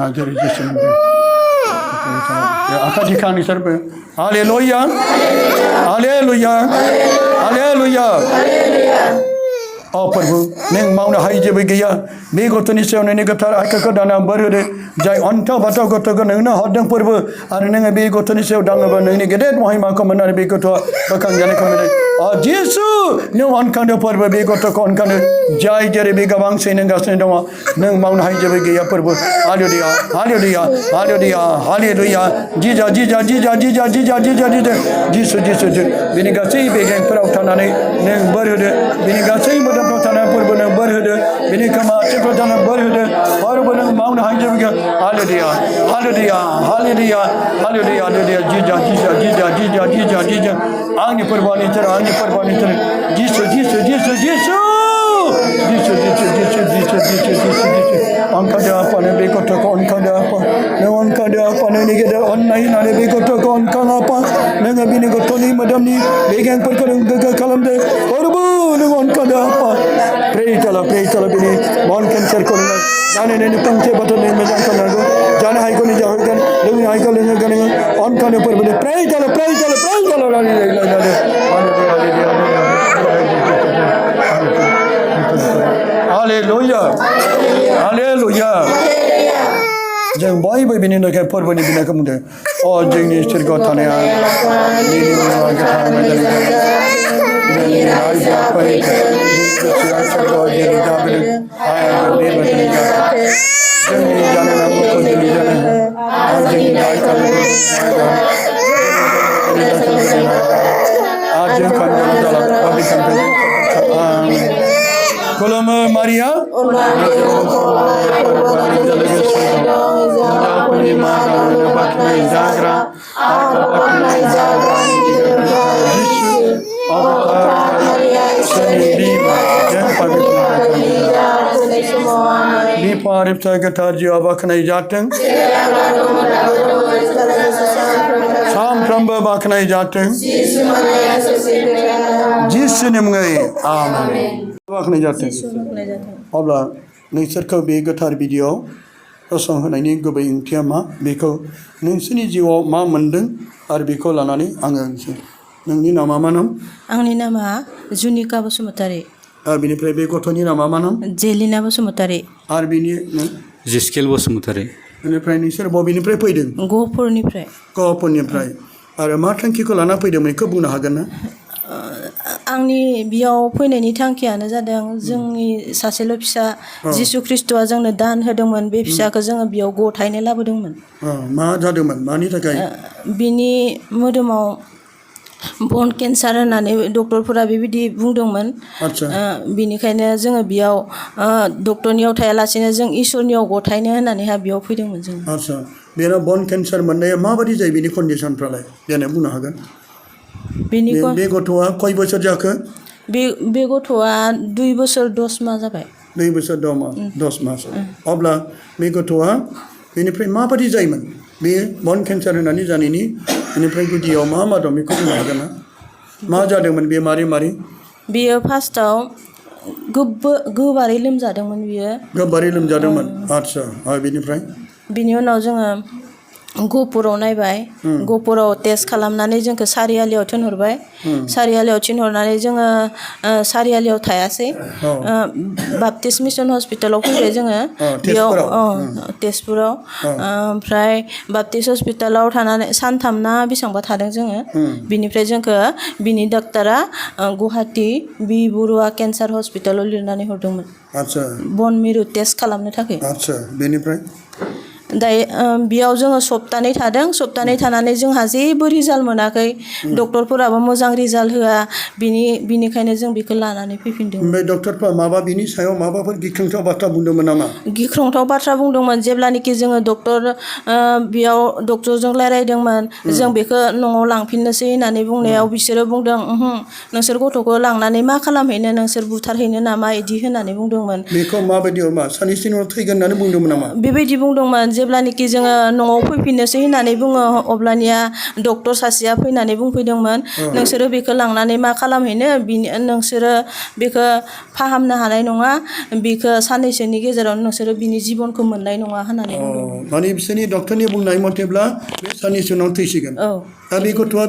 Nah, jadi Yesus. Akan dikang ni serba. Haleluya. Haleluya. Haleluya. Oh Prabhu, neng mau na hai je begiya. Be goto ni seon ni gotar ak ko dana barode. Jai onta bata goto ko neng na hodang Prabhu. Ar neng be goto ni seon dang ba neng ni gedet mohai ma ko manar be goto bakang jane ko mene. Oh Yesu, no on kan do Prabhu be goto ko on kan jai jere be gawang se neng gas neng neng mau na hai je begiya Prabhu. Haleluya. Haleluya. Haleluya. Haleluya. Jija jija jija jija jija jija jija. Yesu Yesu. Bini gasai be geng perau tanane neng barode. Bini gasai Pertana Purban Burhuda, Vinicama, Chipatana Burhuda, Horrible Mount Hydra, Hallelujah, Hallelujah, Hallelujah, Hallelujah, Hallelujah, Jija, Jija, Jija, Jija, Jija, Jija, Angi Purbaniter, Angi Purbaniter, Jesus, Jesus, Jesus, Jesus, Jesus, Jesus, Jesus, Jesus, Jesus, Ankada upon a Bikoto, Onkada upon, no one kada upon any get on nine and a Bikoto, Onkanapa, Nanga Binigotoni, Madame, Began Percolum, Calamde, Horrible, no one kada upon. Pray tala bini mon cancer corner jane ne tangche bato ne me jangan nago jane hai ko ni jagan lewi hai ko lenga gane on kane par bini pray tala hallelujah hallelujah jeng boy boy bini nak par bini bina kamude oh jeng ni sirgo thane a ni ma ga thane me Koloma Maria Parip Tagataji Abakanai Jatang Sam Tramba Bakanai Jatang Jisunimgai Amen Bakanai Jatang Obla Nature ko be guitar video Rosong Hanani Gobay Tiama Biko Ninsini Jiwo Ma Mundung Arbiko Lanani Angang Nani Nama Manam Angni nama Junika Basumatari Bini Prebe Kotoni Nama Manam Jelina Basumatari Arbini Jiskel Basumatari Bini Prime Minister Bobini Prepiding Go for Nipre Go upon your pride Aramakan Kikolana Pidam Kabuna Hagana आंनि बियाव फैनायनि थांखियानो जादों जोंनि सासेल' फिसा जिसु ख्रिस्ट'आ जोंनो दान होदोंमोन बे फिसाखौ जोङो बियाव गथायनो लाबोदोंमोन मा जादोंमोन मानि थाखाय बिनि मोदोमाव बन केन्सार होननानै डक्टरफोरा बेबायदि बुंदोंमोन बिनिखायनो जोङो बियाव डक्टरनियाव थायालासेनो जों इसोरनियाव गथायनो होननानैहा बियाव फैदोंमोन जों आच्छा बेना बन केन्सार मोननाया माबायदि जायो बिनि कन्डिशनफ्रालाय देनाय बुंनो हागोन बे गथ'आ कय बोसोर जाखो बे गथ'आ 2 बोसोर 10 मास जाबाय 2 बोसोर 10 मास अब्ला बे गथ'आ बेनिफ्राय माबायदि जायोमोन बे बन केन्सार होननानै जानायनि बेनिफ्राय गुदियाव मा दं बेखौ बुंनो हागोन ना मा जादोंमोन बे मारै बियो फार्स्टआव गोबारै लोमजादोंमोन बियो गोबारै लोमजादोंमोन आच्छा बेनिफ्राय बिनि उनाव जोङो गपुराव नायबाय गपुराव टेस्ट खालामनानै जोंखौ सारियालियाव थिनहरबाय सारियालियाव थिनहरनानै जोङो सारियालियाव थायासै बाप्टिस्ट मिशन हस्पिटालाव फैबाय जोङो बेयाव तेजपुराव ओमफ्राय बाप्टिस्ट हस्पिटालाव थानानै सानथाम ना बेसेबांबा थादों जोङो बिनिफ्राय जोंखौ बिनि डाक्टारा गुवाहाटी बि बरुवा केन्सार हस्पिटालाव लिरनानै हरदोंमोन आच्छा बन मिरु टेस्ट खालामनो थाखाय आच्छा बेनिफ्राय दायो बियाव जोङो सप्तानै थादों सप्तानै थानानै जोंहा जेबो रिजाल्ट मोनाखै डक्टरफोराबो मोजां रिजाल्ट होआ बिनिखायनो जों बेखौ लानानै फैफिनदों ओमफ्राय डक्टरफोरा माबा बिनि सायाव माबाफोर गिख्रंथाव बाथ्रा बुंदोंमोन नामा गिख्रंथाव बाथ्रा बुंदोंमोन जेब्लानोखि जोङो बियाव डक्टरजों रायलायदोंमोन जों बेखौ न'आव लांफिननोसै होननानै बुंनायाव बिसोरो बुंदों नोंसोर गथ'खौ लांनानै मा खालामहैनो नोंसोर बुथारहैनो नामा इदि होननानै बुंदोंमोन बेखौ माबायदि सानैसोनि उनाव थैगोन होननानै बुंदोंमोन नामा बेबायदि बुंदोंमोन जेब्लानोखि जोङो न'आव फैफिननोसै होननानै बुङो अब्लानिया डक्टर सासेया फैनानै बुंफैदोंमोन नोंसोरो बेखौ लांनानै मा खालामहैनो नोंसोरो बेखौ फाहामनो हानाय नङा बेखौ साननैसोनि गेजेराव नोंसोरो बिनि जिबनखौ मोननाय नङा होननानै बुंदोंमोन माने बिसोरनि डक्टरनि बुंनाय मथेब्ला बे साननैसो उनाव थैसिगोन दा बे गथ'आ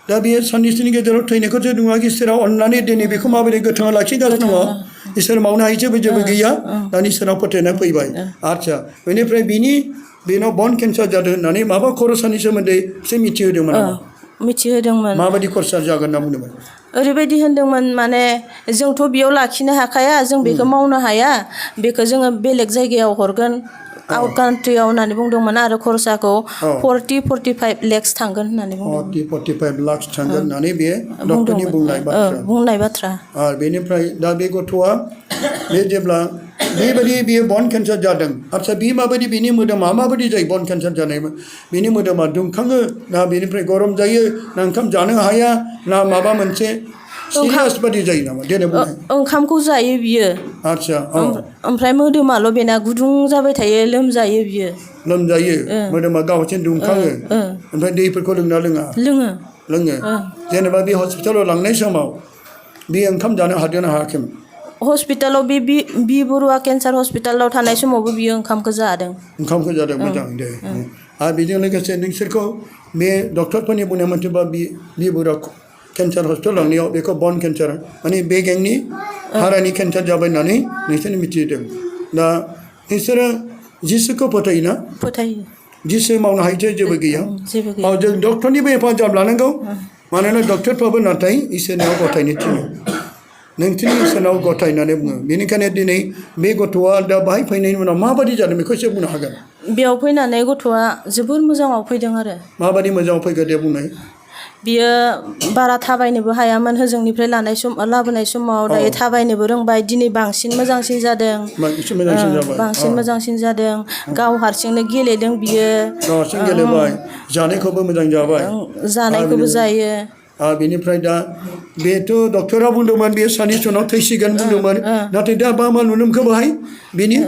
दा बे साननैसोनि गेजेराव थैनायखौ जों नुवा इसोरा अननानै दिनै बेखौ माबोरै गोथाङाव लाखिगासिनो दङ इसोर मावनो हायो जेबो गैया दानि इसोराव फोथायनाय फैबाय आच्छा बेनिफ्राय बेनाव बन केन्सार जादों होननानै माबा खरसानि सोमोन्दै एसे मिथिहोदोंमोन नामा मिथिहोदोंमोन माबायदि खरसा जागोन होनना बुंदोंमोन ओरैबायदि होनदोंमोन माने जोंथ' बेयाव लाखिनो हाखाया जों बेखौ मावनो हाया बेखौ जोङो बेलेग जायगायाव हरगोन आउट कान्ट्रियाव होननानै बुंदोंमोन आरो खरसाखौ 40-45 लाख थांगोन होननानै बुंदोंमोन 40-45 लाख थांगोन होननानै बे डक्टरनि बुंनाय बाथ्रा आरो बेनिफ्राय दा बे गथ'आ बे जेब्ला बेबायदि बियो बन केन्सार जादों आच्छा बे माबायदि बिनि मोदोमा माबायदि जायो बन केन्सार जानाय बिनि मोदोमा दुंखाङो ना बेनिफ्राय गरम जायो ना ओंखाम जानो हाया ना माबा मोनसे सिरियास बादि जायो नामा देनाय बुंनाय ओंखामखौ जायो बियो आच्छा ओमफ्राय मोदोमाल' बेना गुदुं जाबाय थायो लोमजायो बियो लोमजायो मोदोमा गावसिन दुंखाङो ओमफ्राय दैफोरखौ लोङो जेनेबा बे हस्पिटालाव लांनाय समाव बे ओंखाम जानो हादोंना हायाखैमोन हस्पिटालाव बि बरुवा केन्सार हस्पिटालाव थानाय समावबो बियो ओंखामखौ जादों मोजां दे आरो बेजों लोगोसे नोंसोरखौ बे डक्टरफोरनि बुंनाय मथेबा बि बरुवा केन्सार हस्पिटाल लांनायाव बेखौ बन केन्सार माने बे गेंनि हारानि केन्सार जाबाय होननानै नोंसोर मिथिदों दा नोंसोरो जिसुखौ फोथायोना फोथायो जिसु मावनो हायो जेबो गैया जों डक्टरनिबो हेफाजाब लानांगौ मानोना डक्टरफ्राबो नाथाय इसोरनाव गथायनो थिनो नोंसोरनि इसोरनाव गथाय होननानै बुङो बेनिखायनो दिनै बे गथ'आ दा बाहाय फैनायनि उनाव माबायदि जादों बेखौ एसे बुंनो हागोन बेयाव फैनानै गथ'आ जोबोर मोजाङाव फैदों आरो माबायदि मोजाङाव फैगोन दे बुंनाय बियो बारा थाबायनोबो हायामोन होजोंनिफ्राय लाबोनाय समाव दायो थाबायनोबो रोंबाय दिनै बांसिन मोजांसिन जादों बांसिन मोजांसिन जादों गाव हारसिंनो गेलेदों बियो हारसिं गेलेबाय जानायखौबो मोजां जाबाय जानायखौबो जायो बेनिफ्राय दा बेथ' डक्टरा बुंदोंमोन बे साननैसो उनाव थैसिगोन बुंदोंमोन नाथाय दा मा नुनो मोनखो बाहाय बेनि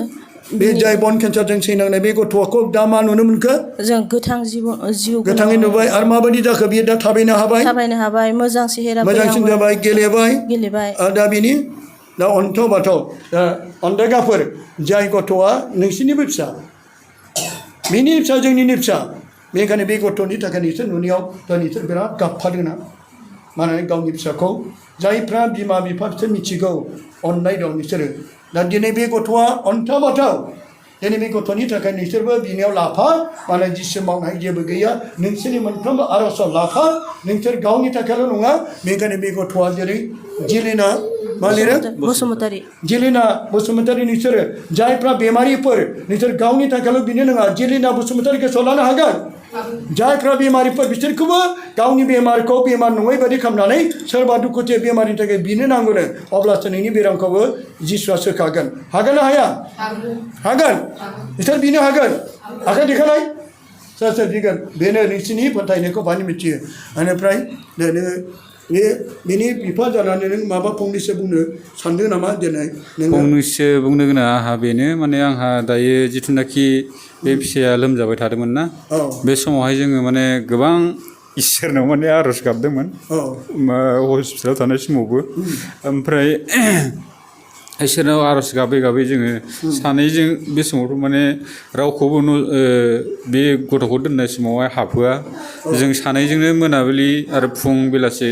बे जाय बन केन्सारजों सैनांनाय बे गथ'खौ दा मा नुनो मोनखो जों गोथां जिउ गोथाङै नुबाय आरो माबायदि जाखो बियो दा थाबायनो हाबाय मोजां सेहेरा मोजांसिन जाबाय गेलेबाय आरो दा बेनि दा अन्थाव बाथाव दा अन्दायगाफोर जाय गथ'आ नोंसिनिबो फिसा बेनि फिसा जोंनिनो फिसा बेनिखायनो बे गथ'नि थाखाय नोंसोर नुनायाव दा नोंसोर बिराद गाबफादोंना माने गावनि फिसाखौ जायफ्रा बिमा बिफा बिसोर मिथिगौ अननाय दं बिसोरो दा दिनै बे गथ'आ अन्थाव बाथाव दिनै बे गथ'नि थाखाय नोंसोरबो बिनियाव लाफा माने जिसु मावनाय जेबो गैया नोंसोरनि मोनफ्रोमबो आर'जआव लाफा नोंसोर गावनि थाखायल' नङा बेनिखायनो बे गथ'आ जेरै जिलिना मा लिरो जिलिना बसुमतारी नोंसोरो जायफ्रा बेमारिफोर नोंसोर गावनि थाखायल' बिनो नङा जिलिना बसुमतारीखौ सलानो हागोन जायफ्रा बेमारिफोर बिसोरखौबो गावनि बेमारखौ बेमार नङै बायदि खालामनानै सोरबा दुखुथिया बेमारिनि थाखाय बिनो नांगौनो अब्लासो नोंनि बेरामखौबो जिसुआ सोखागोन हागोन ना हाया हागोन बिसोर बिनो हागोन आखाइ दिखानाय सोर बिगोन बेनो नोंसिनि फोथायनायखौ बाहाय मिथियो बेनिफ्राय नोङो बेनि बिफा जानानै नों माबा फंनैसो बुंनो सानदों नामा दिनै फंनैसो बुंनो गोनां आंहा बेनो माने आंहा दायो जिथुनाखि बे फिसाया लोमजाबाय थादोंमोन ना बे समावहाय जोङो माने गोबां इसोरनाव माने आर'ज गाबदोंमोन हस्पिटालाव थानाय समावबो ओमफ्राय इसोरनाव आर'ज गाबै जोङो सानैजों बे समावथ' माने रावखौबो बे गथ'खौ दोननाय समावहाय हाबहोआ जों सानैजोंनो मोनाबिलि आरो फुं बेलासे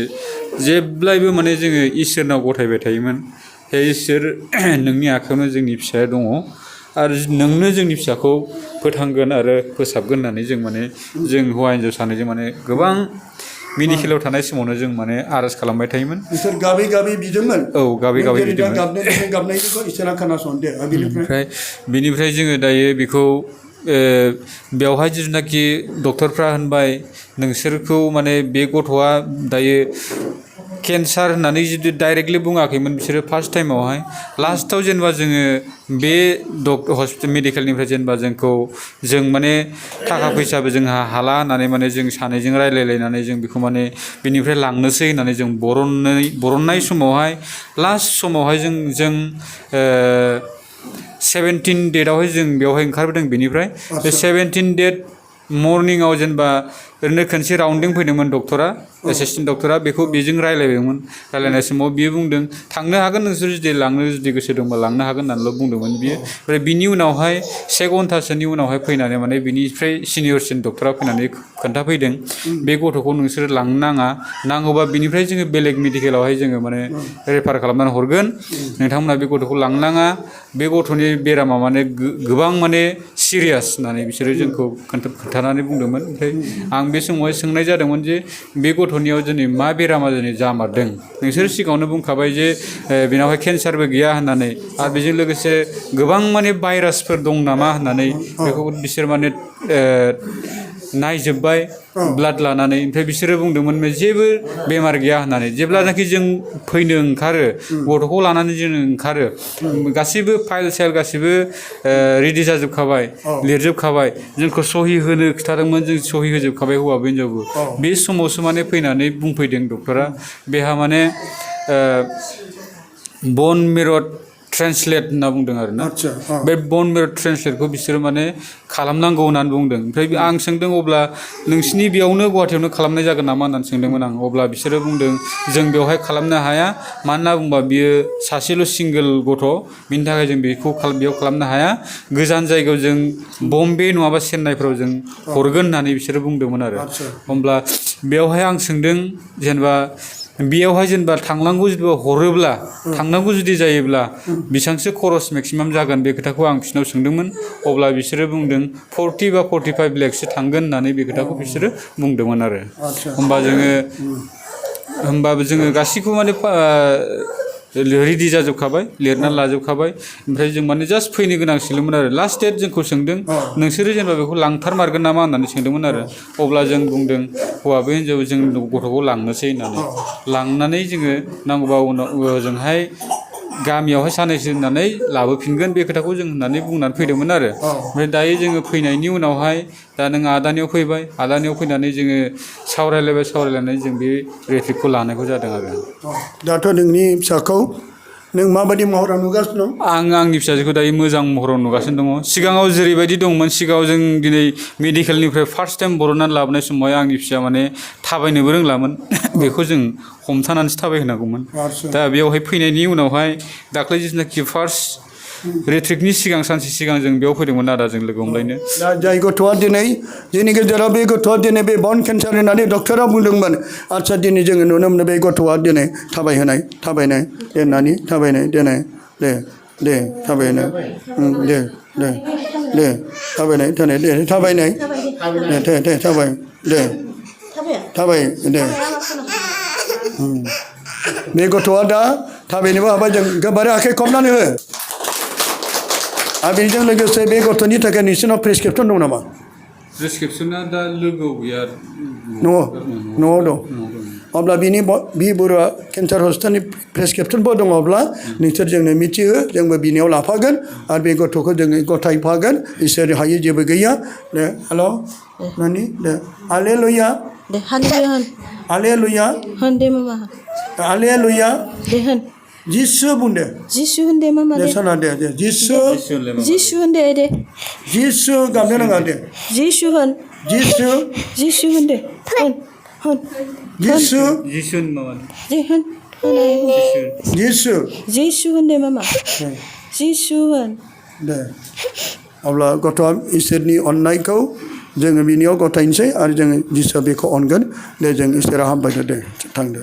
जेब्लायबो माने जोङो इसोरनाव गथायबाय थायोमोन हे इसोर नोंनि आखायावनो जोंनि फिसाया दङ आरो नोंनो जोंनि फिसाखौ फोथांगोन आरो फोसाबगोन होननानै जों हौवा हिन्जाव सानैजों माने गोबां मेडिकेलाव थानाय समावनो जों माने आर'ज खालामबाय थायोमोन बिसोर गाबै बिदोंमोन गाबै बिदोंमोन गाबनायखौ इसोरा खोनासंदो ओमफ्राय बिनिफ्राय जोङो दायो बेखौ बेवहाय जिथुनाखि डक्टरफ्रा होनबाय नोंसोरखौ माने बे गथ'आ दायो केन्सार होननानै जुदि डाइरेक्टलि बुङाखैमोन बिसोरो फार्स्ट टाइमावहाय लास्टआव जेनेबा जोङो बे हस्पिटाल मेडिकेलनिफ्राय जेनेबा जों माने थाखा फैसाबो जोंहा हाला होननानै माने जों सानैजों रायलायलायनानै जों बेखौ माने बेनिफ्राय लांनोसै होननानै जों बरननाय समावहाय लास्ट समावहाय जों 17 डेटआवहाय जों बेवहाय ओंखारबोदों बेनिफ्राय बे 17 डेट मर्निंआव जेनेबा ओरैनो खनसे राउन्डिं फैदोंमोन डक्टरा एसिस्टेन्ट डक्टरा बेखौ बेजों रायलायबायमोन रायलायनाय समाव बियो बुंदों थांनो हागोन नोंसोर जुदि लांनो जुदि गोसो दंबा लांनो हागोन होननानैल' बुंदोंमोन बियो ओमफ्राय बिनि उनावहाय 1 घन्टासोनि उनावहाय फैनानै माने बिनिफ्राय सिनियरसिन डक्टरा फैनानै खोन्थाफैदों बे गथ'खौ नोंसोर लांनो नाङा नांगौबा बिनिफ्राय जोङो बेलेग मेडिकेलावहाय जोङो माने रेफार खालामनानै हरगोन नोंथांमोना बे गथ'खौ लांनो नाङा बे गथ'नि बेरामा माने गोबां माने सिरियास होननानै बिसोरो जोंखौ खोन्थानानै बुंदोंमोन ओमफ्राय आं बे समावहाय सोंनाय जादोंमोन जे बे गथ'नियाव दिनै मा बेरामा दिनै जामारदों नोंसोर सिगाङावनो बुंखाबाय जे बेनावहाय केन्सारबो गैया होननानै आरो बेजों लोगोसे गोबां माने भाइरासफोर दं नामा होननानै बेखौ बिसोर माने नायजोब्बाय ब्लाड लानानै ओमफ्राय बिसोरो बुंदोंमोन जेबो बेमार गैया होननानै जेब्लानाखि जों फैनो ओंखारो गथ'खौ लानानै जों ओंखारो गासैबो फाइल साइल गासैबो रेडि जाजोबखाबाय लिरजोबखाबाय जोंखौ सहि होनो खिथादोंमोन जों सहि होजोबखाबाय हौवाबो हिनजावबो बे समावसो माने फैनानै बुंफैदों डक्टरा बेहा माने बन मेर' ट्रेन्सलेट होनना बुंदों आरो ना बे बन मेर' ट्रेन्सलेटखौ बिसोरो माने खालामनांगौ होननानै बुंदों ओमफ्राय आं सोंदों अब्ला नोंसिनि बेयावनो गुवाहाटियावनो खालामनाय जागोन नामा होननानै सोंदोंमोन आं अब्ला बिसोरो बुंदों जों बेवहाय खालामनो हाया मानो होनना बुंबा बियो सासेल' सिंगोल गथ' बिनि थाखाय जों बेखौ बेयाव खालामनो हाया गोजान जायगायाव जों बम्बे नङाबा चेन्नाइफ्राव जों हरगोन होननानै बिसोरो बुंदोंमोन आरो होमब्ला बेवहाय आं सोंदों जेनेबा बेयावहाय जेनेबा थांनांगौ जुदि हरोब्ला थांनांगौ जुदि जायोब्ला बेसेबांसो खरस मेक्सिमाम जागोन बे खोथाखौ आं बिसोरनाव सोंदोंमोन अब्ला बिसोरो बुंदों 40 बा 45 लाखसो थांगोन होननानै बे खोथाखौ बिसोरो बुंदोंमोन आरो होमबाबो जोङो गासैखौबो माने रेडि जाजोबखाबाय लिरनानै लाजोबखाबाय ओमफ्राय जों माने जास्ट फैनो गोनांसिल'मोन आरो लास्ट डेट जोंखौ सोंदों नोंसोरो जेनेबा बेखौ लांथारमारगोन नामा होननानै सोंदोंमोन आरो अब्ला जों बुंदों हौवाबो हिनजाव जों गथ'खौ लांनोसै होननानै लांनानै जोङो नांगौबा उनाव ओजोंहाय गामियावहाय साननैसो दोननानै लाबोफिनगोन बे खोथाखौ जों होननानै बुंनानै फैदोंमोन आरो ओमफ्राय दायो जोङो फैनायनि उनावहाय दा नों आदानियाव फैबाय आदानियाव फैनानै जोङो सावरायलायनानै जों बे रेट्रिकखौ लानायखौ जादों आरो दाथ' नोंनि फिसाखौ नों माबायदि महराव नुगासिनो दं आं आंनि फिसाजोखौ दायो मोजां महराव नुगासिनो दङ सिगाङाव जेरैबायदि दंमोन सिगाङाव जों दिनै मेडिकेलनिफ्राय फार्स्ट टाइम बरननानै लाबोनाय समावहाय आंनि फिसाया माने थाबायनोबो रोंलामोन बेखौ जों हमथानानैसो थाबायहोनांगौमोन दा बेयावहाय फैनायनि उनावहाय दाख्लै जिथुनाखि फार्स्ट रेट्रिकनि सिगां सानसे सिगां जों बेयाव फैदोंमोन आदाजों लोगो हमलायनो दा जाय गथ'आ दिनै जोंनि गेजेराव बे गथ'आ दिनै बे बन केन्सार होननानै डक्टरा बुंदोंमोन आदसा दिनै जोङो नुनो मोनो बे गथ'आ दिनै थाबायनाय दिनै दे थाबायनाय दे थाबायनाय थाबाय दे बे गथ'आ दा थाबायनोबो हाबाय जों गोबारै आखाइ खबनानै हो आरो बेजों लोगोसे बे गथ'नि थाखाय नोंसिनाव प्रेसक्रिपसन दं नामा प्रेसक्रिपसना दा लोगोआव गैया न'आव दं अब्ला बि बरुवा केन्सार हस्पिटालनि प्रेसक्रिपसनबो दङब्ला नोंसोर जोंनो मिथिहो जोंबो बिनियाव लाफागोन आरो बे गथ'खौ जोङो गथायफागोन इसोर हायै जेबो गैया दे हेल' नानि दे हालेलुया दे हालेलुया होन दे मामा हालेलुया दे होन जिसु बुंदो जिसु होन दे मामा दे साना दे जिसु होन दे जिसु गाबनो नाङा दे जिसु होन दे होन जिसु होन मामा दे होन जिसु होन दे मामा जिसु होन दे अब्ला गथ'आ इसोरनि अननायखौ जोङो बिनियाव गथायनोसै आरो जोङो जिसुआ बेखौ अनगोन दे जों इसोरा हामबायदो दे थांदो